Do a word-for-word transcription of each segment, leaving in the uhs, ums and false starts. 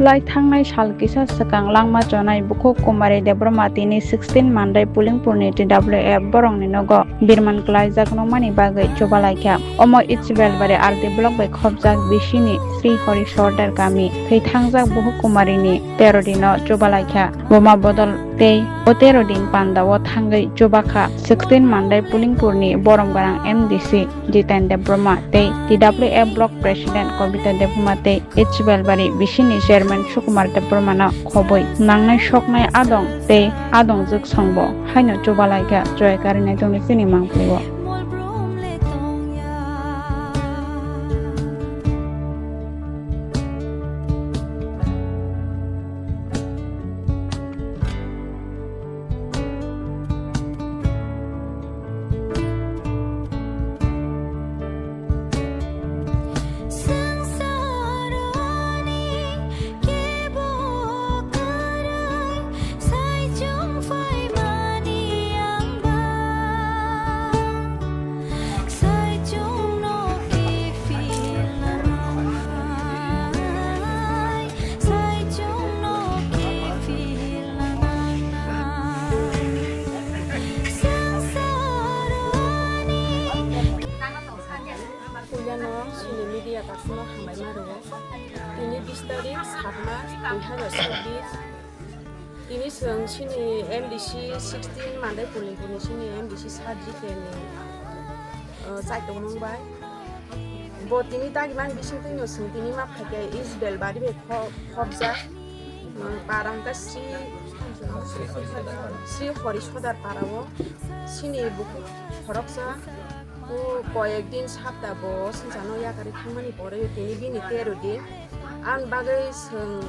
Lai thangnai sal kisa swkang langma chonai bukhuk Kumari Debbarma tini sixteen Mandai Pulingpurni T W F borokni nogo birman klaijak nokmani bagwi chubalaikha. Omo East Belbari R D block bai khopjak bisini Sri Hori Sordar kami thwi thangjak bukhuk Kumarini tero dino chubalaikha. Buma bodol tei o tero din pandao thangwi chubakha sixteen Mandai Pulingpurni Boromgarang M D C Jiten Debbarma tei T W F Block President Kobita Debbarma tei East Belbari bisini Chairman Sukumar Debbarmano khobwi nangnai soknai adong tei adongjwk songbo haino chubalaikha, chwrai karinai tongni chini mangpilio. Puilano chini media taksino hambai ma rwo. Tini bis tarik saat mas, tini haino sabbis. Tini chwng chini M D C sixteen Mandai Pulingpurni chini M D C sat G K ni, uh, chaitok nung bai. Bo tini dagimani bisingtwi no chwng tini ma phaikhe East Belbari bai kho-, khopjak. Para hwnkhe Sri, Sri Hori Sodar para o chini bukhuk khoroksa, o koyek din sapta bo swngcharno yakarwi thangmani pore tini bini tero din. Aboni bagwi chwng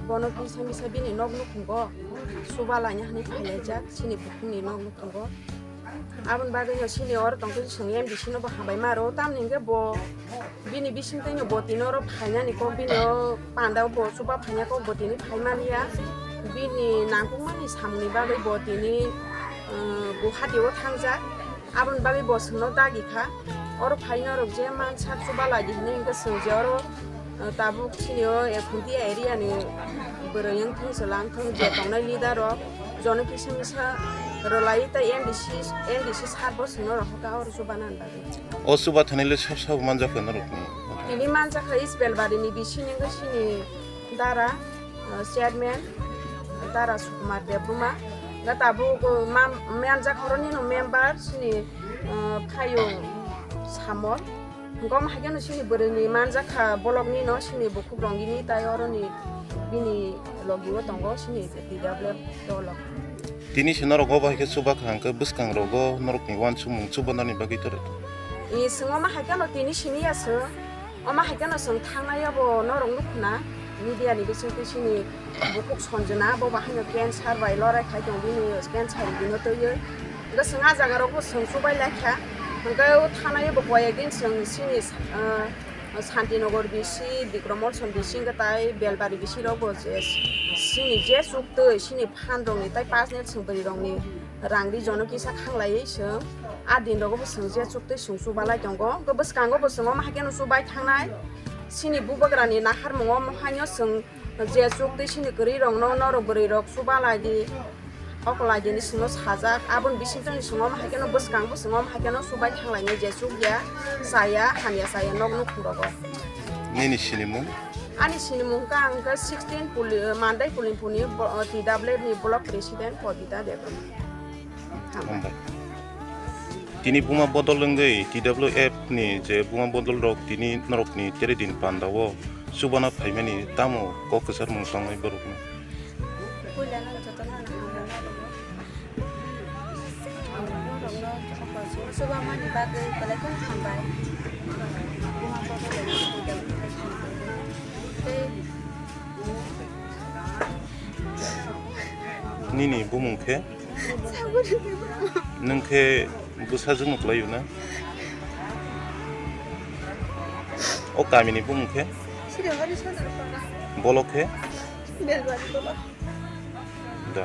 bono kisa misa bini nok nukhungo chuba laina hwnwi phailaijak chini bukhukni nok nukhungo. Aboni bagwino chini oro tongtwi chwng M D C no bo hambai ma rwo, tamni hwnkhe bo bini bisingtwino bo tini oro phainani kok, bini o panda o bo chuba phaina kok bo tini phai man ya. Bini nangkukmani samungni bagwi bo tini, uh, Guwahati o thangjak. Aboni bagwi bo chwngno dagi kha. Oro phai norok je mansak chuba lai di hwnwi hwnkhe chwng je oro, uh, tabuk chini o Ekhuntia area ni bwrwi wng thung chwla wng thung je tongnai leader rok jono kisa misa rwlai tei M D C, M D C sir bo chwngno rohor kha oro chuba nani bagwi. O chuba thani le sab sabo manjakha norokni? Tini manjakha East Belbari ni bising wngkha chini dara, uh, chairman, dara Sukumar Debbarma. Ga tabuk, uh, mam-, manjakha oroni no member chini, uh, Phayung Samol. Gom haikhe no chini bwrwi ni manjakha block ni no chini bukhuk rongini tai oroni bini logi o tongo chini T W F dolo. Tini se norok o bai khe chuba kha hwnkhe bwskang rogo norokni uansukmung chubanani bagwi toro. I chwng omo hai kheno tini simi ya chwng. Omo hai kheno chwng thangnai abo norok nukho na media ni bisingtwi chini bukhuk Sanjana bo ba haino cancer bai lorai khai tongo, bini cancer bini twiwi. Hwnkhe chwng ah jaga rok bo chwng chubai lai kha. Hwnkhe o thanai bo koyek din chwng chini, ah, Santinagar B C, Bikram Molsom B C hwnkhe tai Belbari B C rok bo je chini je chuktwi chini phan rok ni tai personal chwng bwrwi rok ni rang ri jono kisa khanglaiwi chwng ah din rogo bo chwng je chuktwi chwng chubalai tongo. Hwnkhe bwskango bo chwng omo hai kheno chubai thangnai chini bubagra ni naharmung omo haino chwng je chuktwi chini kwrwi rok no norok bwrwi rok chubalai di. Okolai dini sino sajak, aboni bisingtwi sino omo hai kheno bwskang bwskango omo hai kheno subai thanglainai je chukya, chaya, hamya chaya nok nukhung rogo. Nini sinimung? Ani sinimung kha ang kha sixteen Puli-, Mandai Pulingpurni bo-, T W F ni block president Kobita Debbarma. Hambai. Tini buma bodol wngwi T W F ni je buma bodol rok tini norokni tere din pandao chubana phaimani tamo kok kwchar mung tongnai borokno? Puila no jotono no hambai ma rwo. Ang norokno opor chubamani bagwi belai kheno hambai. Buma bodol rok tei nini bumung khe? Nwng khe bwsajwkno kwlaiyo na? O kamini bumung khe? Bolok khe? Da, da.